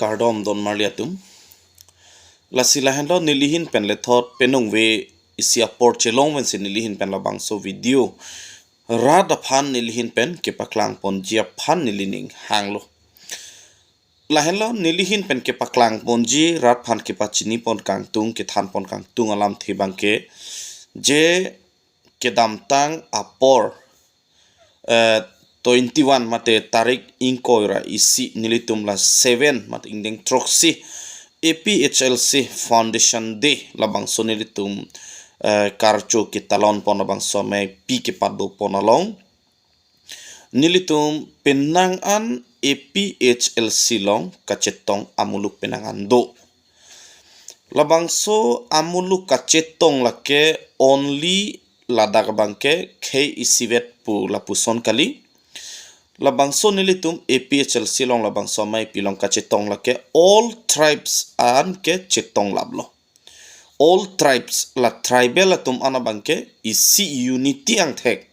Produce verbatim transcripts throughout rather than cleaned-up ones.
Kardom don marli atum. Lasi lahenlo nelihin pen lethot penung ve isi apor chelong vensi nelihin pen labangso video rat aphan nelihin pen kepaklang ponji aphan nelining hanglo. Lahenlo nelihin pen kepaklang ponji rat aphan kepachini pon kangtung kethan pon kangtung alamthe abangke je kedamtang apor eh, twenty one mate tarik ingkoi ra isi nelitum la seven mate ingdeng throksi A P H L C Foundation Day labangso nelitum eh, karcho ketalon pon labangso amei pi kepado pon along nelitum penang an A P H L C along kachetong amuluk penang an do. Labangso amuluk kachetong lake only ladak abangke khei isivet pu lapuson kali. Labangso nelitum A P H L C along labangso amei pi along kachetong lake all tribes an ke chetong laplo. All tribes la tribal atum an abangke isi unity angthek.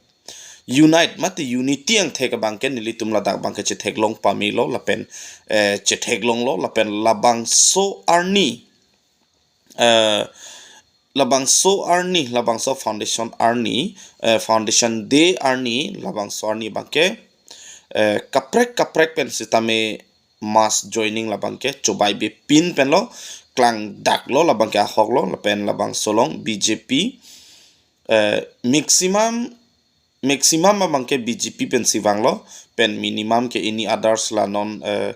Unite mate unity angthek abangke nelitum ladak abangke chetheklong pamelo lapen eh, chetheklonglo lapen labangso arni eh, labangso arni labangso foundation arni eh, foundation day arni labangso arni abangke eh, kaprek kaprek pen sitame mass joining labangke chobai bepin penlo klangdaklo labangke ahoklo lapen labangso along B J P eh, maximum maximum abangke B J P pensi vanglo pen minimum ke any others la non eh,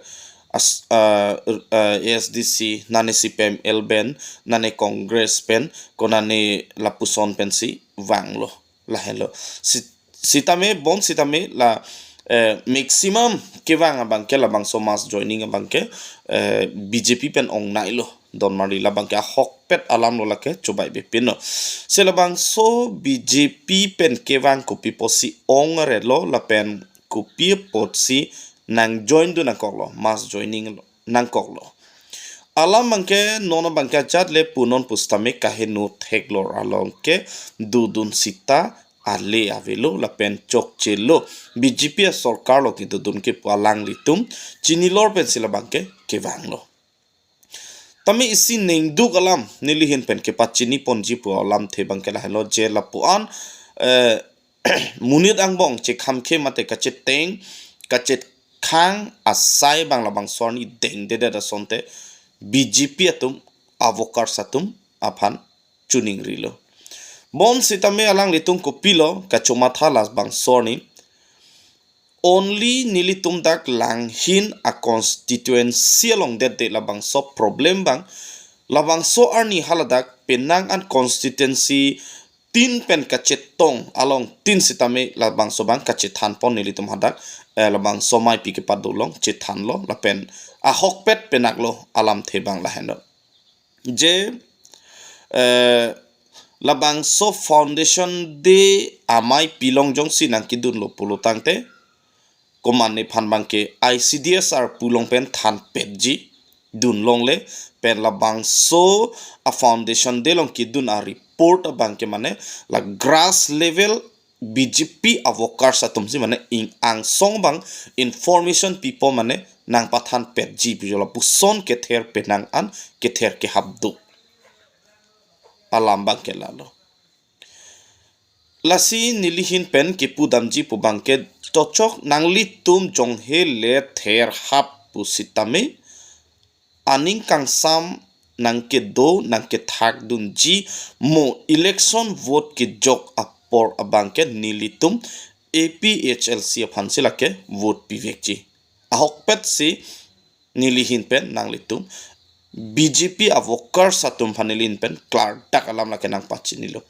as, eh, eh, A S D C nane C P I M L pen nane Congress pen konane lapuson pensi vanglo lahenlo. Si, sitame bon sitame la eh, maximum kevang abangke labangso mass joining abangke eh, B J P pen ongnailo don marli labangke ahokpet alamlo lake chobai bepinlo. Se labangso B J P pen kevang kopi pusi ong aretlo lapen kopi apotsi nang join dun nangkoklo mass joining nangkoklo. Alam abangke non abangke ajat le punon pusitame kaheno theklor along ke dodun sita ale avelo lapen chokchelo B J P asorkar lo kedodun ke pu alanglitum chinilor pensi labangke kevanglo. Tame isi ningduk alam nelihin pen kepachini ponji pu alamthe abangke lahenlo je lapu-an eh, monit angbong chekhamkhe mate kacheteng kachekhang asai abang labangso arni dengdedet asonte B J P atum avokars atum aphan chuningrilo. Bon sitame alanglitum kopilo kachomatha labangso arni only nelitum dak Langhin a constituency along det de labangso problem abang labangso arni haladak penang an constituency tin pen kachetong along tin sitame labangso abang kachethan pon nelitum hadak eh, labangso amei pi kepado along chethanlo lapen ahokpet penaklo alamthe abang lahenlo. Je eh, labangso foundation day amei pi along jongsi nangkedunlo pulo tangte komatne aphan abangke I C D S R pu along pen thanpetji dunlongle pen labangso a foundation day along kedun a report abangke mane la grass level B J P avokars atumsi mane ing angsong abang information pipo mane nangpathanpetji pu jo lapuson kether penang an kether kehap do. Alam abangke lalo. Lasi nelihin pen kepudamji pu abangke tochok nanglitum jonghe le ther hap pusitame aning kangsam nangkedo nangkethak dunji mo election vote kejok apor abangke nelitum A P H L C aphansi lake vote pivekji. Ahokpetsi nelihin pen nanglitum B J P avokars atum aphan nelihin pen klardak alam lake nangpachinilo.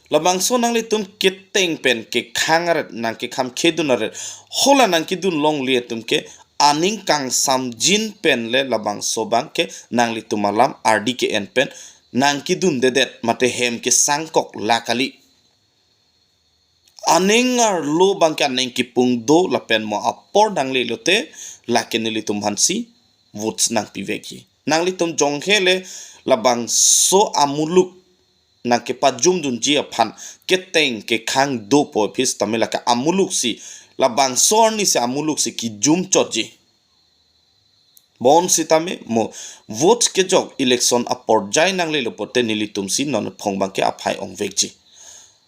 Labangso nanglitum keteng pen kekhang aret nangkekhamkhedun aret hala nangkedunlongle atum ke aning kangsamjin pen le labangso abangke nanglitum alam ardi ke-en pen nangkedundedet mate hem kesangkok la kali. Aning arlo abangke aning kipung do lapen mo apor nangle lote lake nelitum aphansi votes nangpivekji. Nanglitum jonghe le labangso amuluk nangkepajumdunji aphan keteng kekhang dopo pusitame lake amuluksi labangso arnisi amuluksi kijumchotji. Bonsitame mo vote kejok election aporjai nanglelo pote nelitum si non phong abangke aphai ongvekji.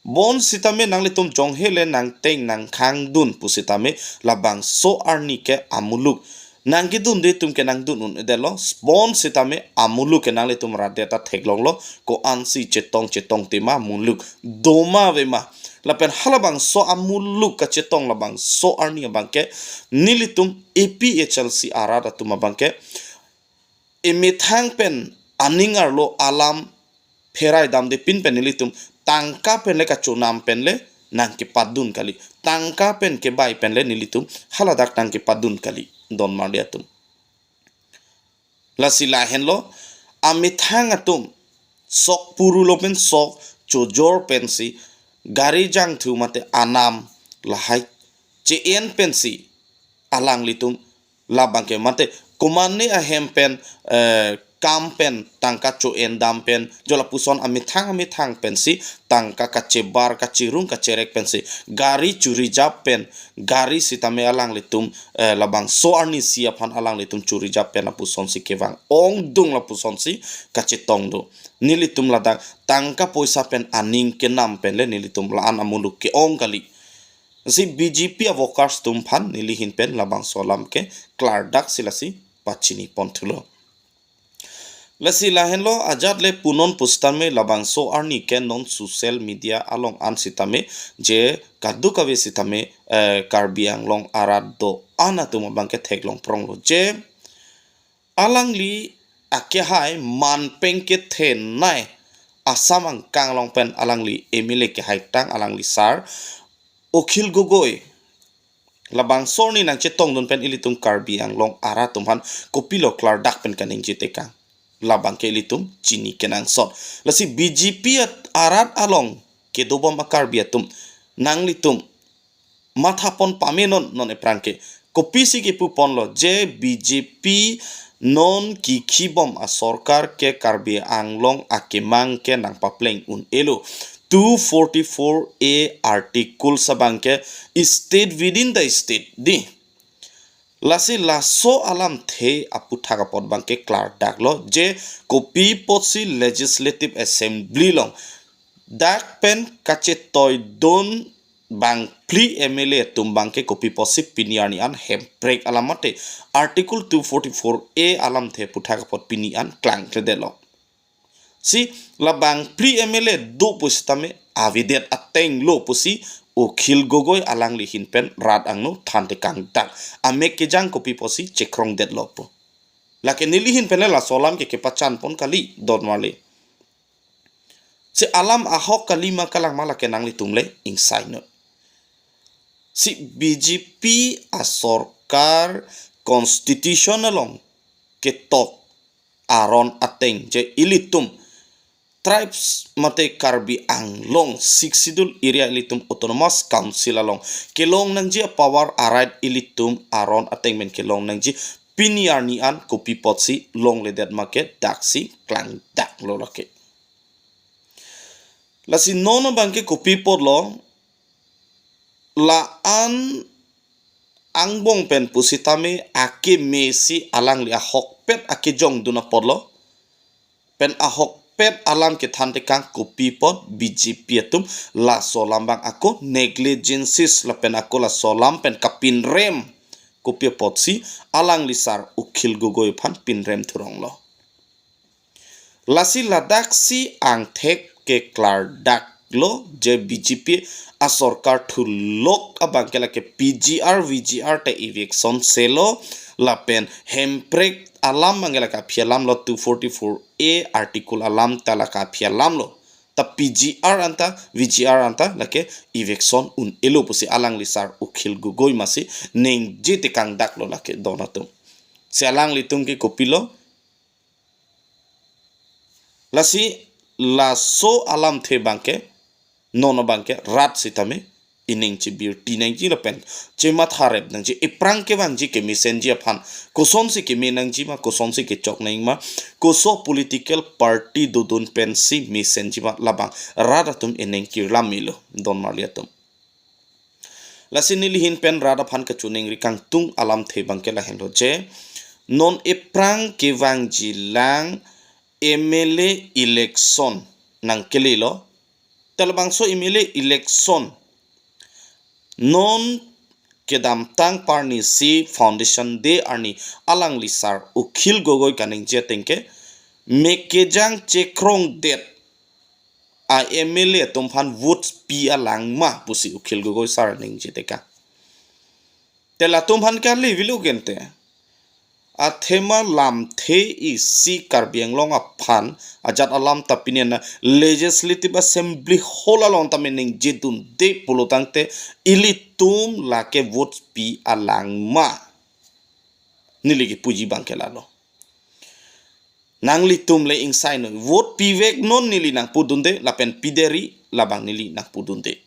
Bonsitame nanglitum jonghe le nangteng nangkhangdun pusitame labangso arni ke amuluk nangkedunde atum ke nangdun un-edetlo. Bonsitame amuluk ke nanglitum rat det ta theklonglo, ko-ansi chetong chetongte ma, muluk doma ave ma. Lapen halabangso amuluk kachetong labangso arni abangke nelitum A P H L C arat atum abangke emethang pen aning arlo alam pherai damde pin pen nelitum tangka pen le kachonam pen le nangkepadun kali, tangka pen kebai pen le nelitum haladak nangkepadun kali, don marli atum. Lasi lahenlo, amethang atum sok puru lo pen sok chojor pensi gari jangthu mate anam lahai che-en pensi alanglitum labangke mate komane ahem pen, eh, kam pen tangka cho-en dam pen, jo lapuson amethang amethang pensi tangka kachebar kachirung kacherek pensi gari churi jap pen, gari sitame alanglitum, eh, labangso arni isi aphan alanglitum churi jap pen lapusonsi kevang ongdung lapusonsi kachetong do. Nelitum ladak tangka poisa pen aning kenam pen le nelitum la-an amuluk ke-ong kali. Si B J P a-workers atum aphan neli ahin pen labangso alam ke klardak si lasi pachini ponthulo. Lasi lahenlo, ajat le punon pusitame labangso arni ke non social media along an sitame je kadokave sitame, eh, Karbi Anglong arat do-an atum abangke theklong pronglo je alangli akehai manpeng kethenei Assam angkang along pen alangli M L A kehaitang alangli sar Akhil Gogoi labangso arni nangchetongdun pen ilitum Karbi Anglong arat atum aphan kopilo klardak pen kaningje tekang, labangke ilitum chini kenangsot. Lasi B J P at-, arat along kedobom a-Karbi atum, nanglitum mathapon pame non, non ephrang ke. Kopisi kepuponlo je B J P non kikhibom a-sorkar ke Karbi Anglong akemang ke nangpapleng un-elo. Two forty-four A article abangke state within the state dei. Lasi laso alamthe aputhak apot abangke klardaklo je kopi apotsi Legislative Assembly along dak pen kachetoidun bangphli M L A atum abangke kopi apotsi pini arni an Hemprek alam mate Article two forty-four A alamthe aputhak apot pini an klangkledetlo. Si labangphli M L A do pusitame avedet atenglo pusi Akhil Gogoi alangli ahin pen rat angno thantekangdak, amek kejang kopi apotsi chekrongdetlo pu. Lake neli ahin pen le laso alam ke kepachanpon kali, don marli. Si alam ahok kali ma kalang ma lake nanglitum le ingsai non. Si B J P a-sorkar constitution along ketok aron ateng je ilitum tribes mate Karbi Anglong Sixth Schedule area ilitum Autonomous Council along kelong nangji a-power a-right ilitum aron ateng pen kelong nangji pini arni an kopi apotsi longledet ma ke daksi klangdaklo lake. Lasi non abangke kopi apotlo, la-an angbong pen pusitame akeme si alangli ahokpet akejongdun apotlo. Pen ahokpet alam kethantekang kopi apot B J P atum laso alam abang ako negligences lapen ako laso alam pen kapinrem kopi apotsi alangli sar Akhil Gogoi aphan pinrem thuronglo. Lasi ladaksi angthek keklardaklo je B J P a-sorkar thulok abangke lake P G R, V G R ta eviction selo lapen Hemprek alam abangke lake aphi alamlo, two forty-four A article alam ta lake aphi alamlo. Ta P G R anta, V G R anta lake eviction un-elo pusi alangli sar Akhil Gogoi masi ningje tekangdaklo lake don atum. Si alanglitum ke kopilo, lasi laso alamthe abangke, non abangke rat sitame ining chibirti nangji lapen chematharep nangji, ephrang kevangji kemesenji aphan, kosonsi keme nangji ma, kosonsi kechok nang ma, koso political party dodun pensi mesenji ma, labang rat atum ining kirlamilo, don marli atum. Lasi neli ahin pen rat aphan kachiningri kangtung alamthe abangke lahenlo je, non ephrang kevangjilang M L A election nangkelelo. Te labangso M L A election non kedamtang parnisi Foundation Day arni alangli sar Akhil Gogoi kaningje ateng ke mek kejang chekrongdet a M L A atum aphan vote pi alang ma pusi Akhil Gogoi sar ningje teka. Te latum aphan kali vilo gente. Athema lamthe isi Karbi Anglong aphan ajat alam ta pini an Legislative Assembly Hall along tame ningje dunde pulo tangte ilitum lake vote pi alang ma. Neli kipuji abang ke lalo. Nanglitum le ingsai noi. Vote pivek non neli nangpu dunde, lapen pideri labang neli nangpu dunde.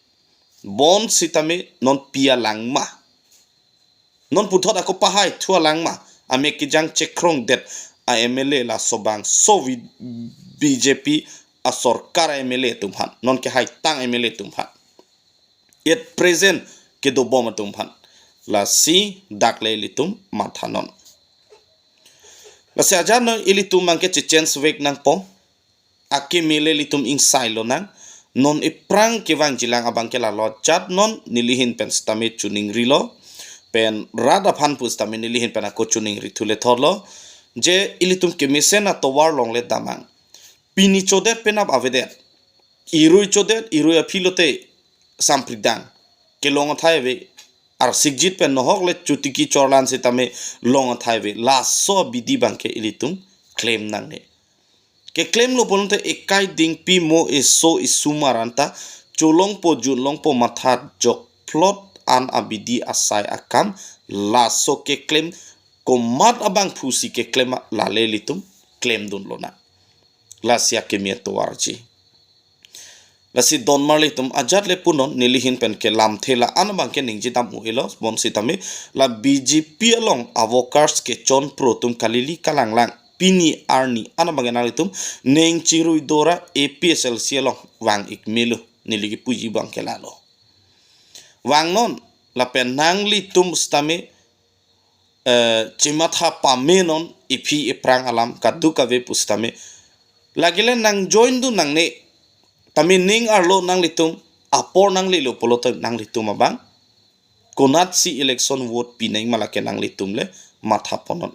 Bonsitame non pi alang ma. Non puthot ako pahai thu alang ma. Amek kejang chekrongdet a M L A laso bangso vi-, B J P asorkar a M L A atum aphan. Non kehaitang M L A atum aphan. At present kedobom atum aphan. Lasi dak le ilitum mathanon. Lasi ajat non ilitum abang ke chechance vek nangpo. Akimi le ilitum ingsai lonang. Non ephrang kevangjilang abang ke lalo ajat non neli ahin pen sitame choningrilo. Pen rat aphan pu sitame neli ahin pen ako choningri thu le thorlo. Je ilitum kemesen atovar along le damnang. Pini chodet penap avedet. Irui chodet, irui aphi lote sampridang. Kelong athai ave, arsikjit pen nohok le chotiki chorlan sitame long athai ave. Laso abidi abang ke ilitum klem nangne. Keklemlo pulote ekai dingpi mo eso isumar anta cholongpo junlongpo matha jokplot an abidi asai akam laso keklem komat abangphusi keklem a lale ilitum klemdun lonang. Lasi akimi atovarji. Lasi donmarli atum ajat le punon neli ahin pen ke lamthe la-an abang ke ningje dam u-elo bonsitame la B J P along a-workers kechonpro atum kalili kalanglang pini arni an abang ke nanglitum ning chirui dora A P H L C along vang-ik melo neli kipuji abang ke lalo. Vangnon lapen nanglitum sitame eh, chematha pamenon iphi iphrang alam kadokave pu sitame. Lake le nang join dun nangne tame ning arlo nanglitum apor nanglelo pulote nanglitum abang konatsi election vote pinang ma lake nanglitum le matha ponnon.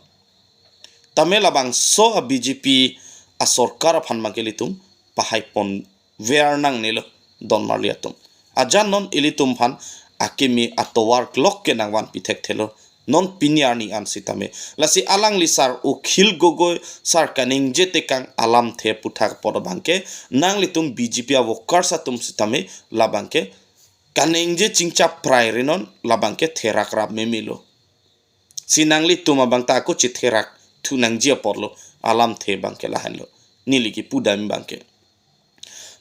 Tame labangso a B J P asorkar aphan abang ke ilitum pahai ponver nangnelo donmarli atum. Ajat non ilitum aphan akimi atovar klok ke nangvanpi thekthelo. Non pini arni an sitame. Lasi alangli sar Akhil Gogoi sar kaningje tekang alamthe aputhak apot abang ke nanglitum B J P a-workers atum sitame labang ke kaningje chingchap prai rinon labang ke therak rap memelo. Si nanglitum abang ta ako chetherak thu nangji apotlo alamthe abang ke lahenlo. Neli kipu dam abang ke.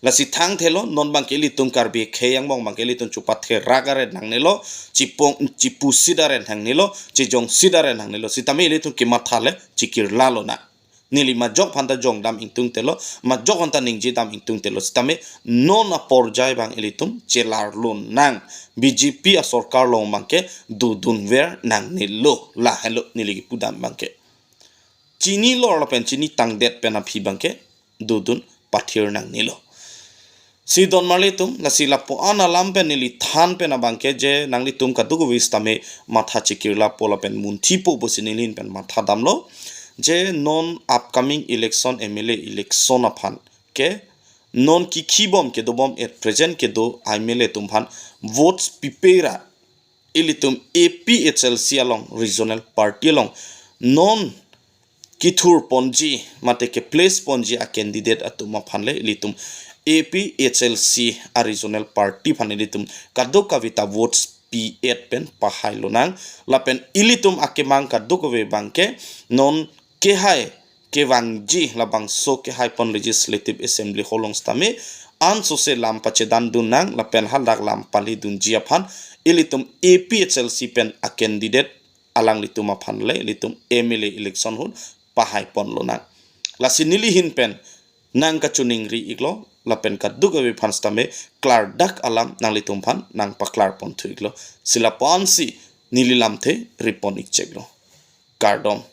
Lasi thangthelo non abang ke ilitum Karbi akhei angbong abang ke ilitum chepatherak aret nangnelo, chipong chipusit aret nangnelo, chejongsit aret nangnelo. Sitame ilitum kematha le chekirla lonang. Neli majok aphanta jongdam ingtungtelo, majok aphanta ningjedam ingtungtelo. Sitame non aporjai abang ilitum chelar lonang. B J P asorkar along abang ke dodunver nangnelo. Lahenlo neli kipu dam abang ke. Chinilo lapen chinitangdet pen aphi abang ke dodun pathir nangnelo. Si donmarli atum, lasi lapu-an alam pen neli than pen abang ke je nanglitum kadokave sitame matha chekirlapo lapen munthi po pusi neli ahin pen matha damlo. Je non upcoming election, M L A election aphan ke non kikhibom kedobom at present kedo M L A atum aphan votes pipe ra ilitum A P H L C along regional party along non kethur ponji mate keplace ponji a-candidate atum aphan le ilitum A P H L C a-regional party aphan ilitum kadokave ta votes pi-et pen pahai lonang. Lapen ilitum akemang kadokave abang ke non kehai kevangji labangso kehaipon Legislative Assembly Hall along sitame ansose lam pachedan dun nang lapen hadak lam pali dunji aphan ilitum A P H L C pen a-candidate alanglitum aphan le ilitum M L A election ahut pahai pon lonang. Lasi neli ahin pen nang kachoningri iklo lapen kadokave aphan sitame klardak alam nanglitum aphan nang paklar ponthu iklo. Si lapu-ansi neli lamthe ri pon ikcheklo. Kardom.